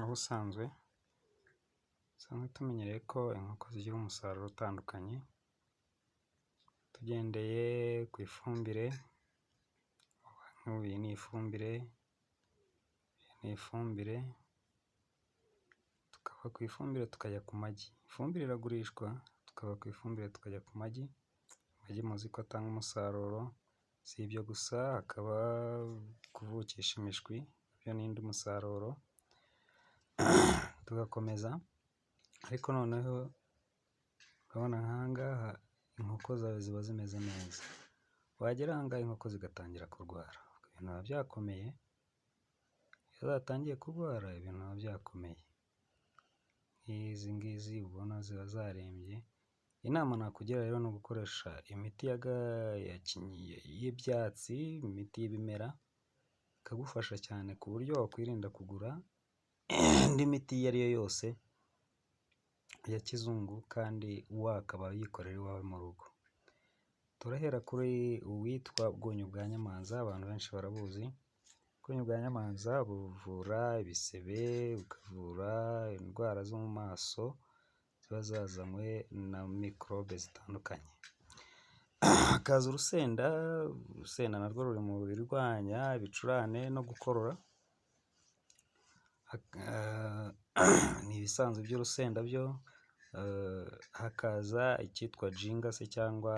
Ubusanzwe dusanzwe tumenyereye ko inkoko zigira umusaruro utandukanye, tugendeye ku ifumbire, nk'ubu iyi ni ifumbire, iyi ni ifumbire, tukava ku ifumbire tukajya ku magi, ifumbire iragurishwa, tukava ku ifumbire tukajya ku magi, amagi muzi ko atanga umusaruro, si ibyo gusa hakaba kuvukisha imishwi nabyo ni undi musaruro, tugakomeza ariko noneho urabona nk'aha ngaha inkoko zawe ziba zimeze neza, wagera aha ngaha inkoko zigatangira kurwara, ibintu biba byakomeye, iyo zatangiye kurwara ibintu biba byakomeye, nk'izi ngizi ubona ziba zarembye, inama nakugira rero ni ugukoresha imiti y'ibyatsi, imiti y'ibimera, ikagufasha cyane ku buryo wakwirinda kugura indi miti iyo ari yo yose ya kizungu kandi wakaba uyikorera iwawe mu rugo. Turahera kuri uwitwa Bwonyo bwa Nyamanza, abantu benshi barabuzi, Bwonyo bwa Nyamanza buvura ibisebe, bukavura indwara zo mu maso ziba zazanywe na mikorobe zitandukanye. Hakaza urusenda, urusenda narwo ruri mu birwanya ibicurane no gukorora, ni ibisanzwe by'urusenda byo, hakaza icyitwa jinga se cyangwa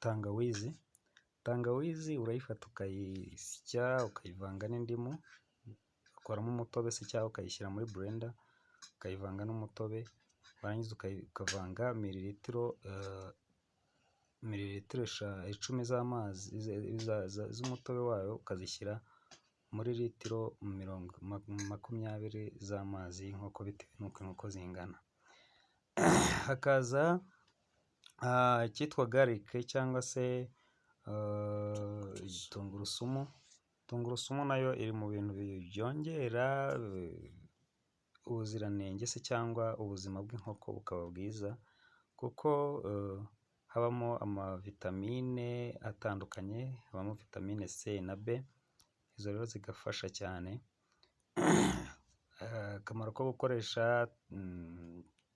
tangawizi, tangawizi urayifata ukayisya ukayivanga n'indimu, ugakoramo umutobe se cyangwa ukayishyira muri blender ukayivanga n'umutobe, warangiza ukavanga mililitiro 10 z'amazi z'umutobe wayo, ukazishyira muri litiro 20 z'amazi y'inkoko bitewe n'uko inkoko zingana. Hakaza icyitwa garlic cyangwa se tungurusumu, tungurusumu nayo iri mu bintu byongera ubuziranenge se cyangwa ubuzima bw'inkoko bukaba bwiza kuko habamo amavitamine atandukanye, habamo vitamine C na B, izo rero zigafasha cyane. Akamaro ko gukoresha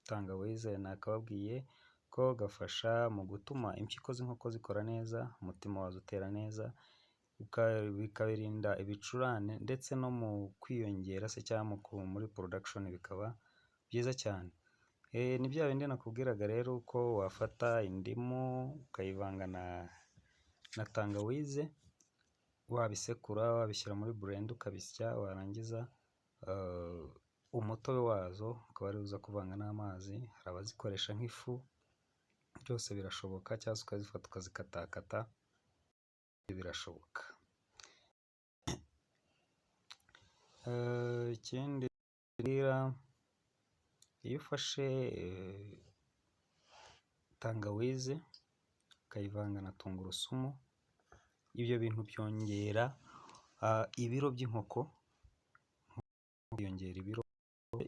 tangawize nakababwiye ko gafasha mu gutuma impyiko z'inkoko zikora neza, umutima wazo utera neza, bikabirinda ibicurane ndetse no mu kwiyongera se cyangwa muri production bikaba byiza cyane. Ni bya bindi nakubwiraga rero uko wafata indimu ukayivanga na tangawize, wabisekura wabishyira muri blender ukabisya, warangiza umutobe wazo ukaba ariwo uza kuvanga n'amazi, hari abazikoresha nk'ifu, byose birashoboka cyangwa se ukazifata ukazikatakata, birashoboka. Ikindi iyo ufashe tangawize ukayivanga na tungurusumu, ibyo bintu byongera ibiro by'inkoko, yongera ibiro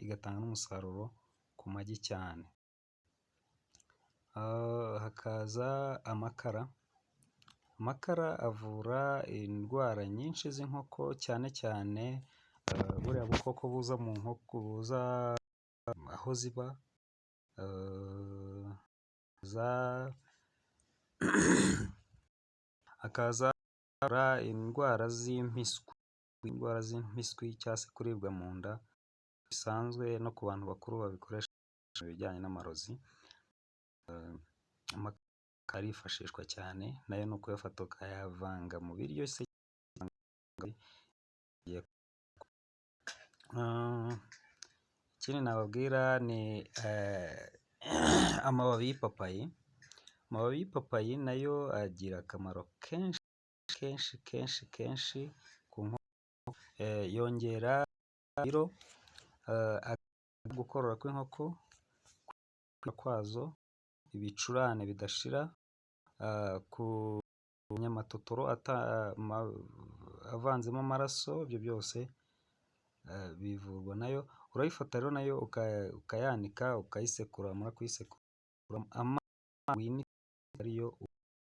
igatanga n'umusaruro ku magi cyane. Hakaza amakara, amakara avura indwara nyinshi z'inkoko cyane cyane buriya bukoko buza mu nkoko buza aho ziba, hakaza indwara z'impiswi, indwara z'impiswi cyangwa se kuribwa mu nda bisanzwe no ku bantu bakuru babikoresha mu bijyanye n'amarozi, amakara arifashishwa cyane nayo ni ukuyafata ukayavanga mu biryo se. Ikindi nababwira ni amababi y'ipapayi, amababi y'ipapayi nayo agira akamaro kenshi kenshi kenshi kenshi ku nkoko, yongera ibiro, gukorora kw'inkoko kwazo, ibicurane bidashira, ku nyamatotoro avanzemo amaraso, ibyo byose bivurwa nayo, urayifata rero nayo ukayanika ukayisekura, wamara kuyisekura amazi winika ariyo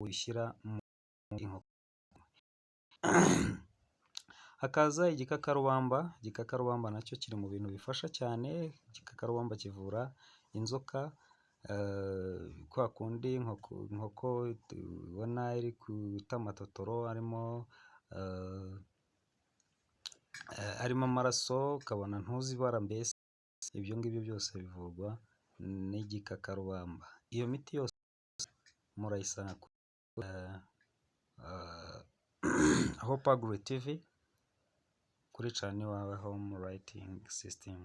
uyishyira mu inkoko. Hakaza igikakarubamba. Igikakarubamba nacyo kiri mu bintu bifasha cyane. Igikakarubamba kivura inzoka, kwa kundi inkoko ubona iri guta amatotoro arimo amaraso, ukabona ntuzi ibara mbese, ibyo ngibyo byose bivurwa n'igikakarubamba. Iyo miti yose murayisanga kuri Hope Agri TV, kuri channel Iwawe Home Lighting System.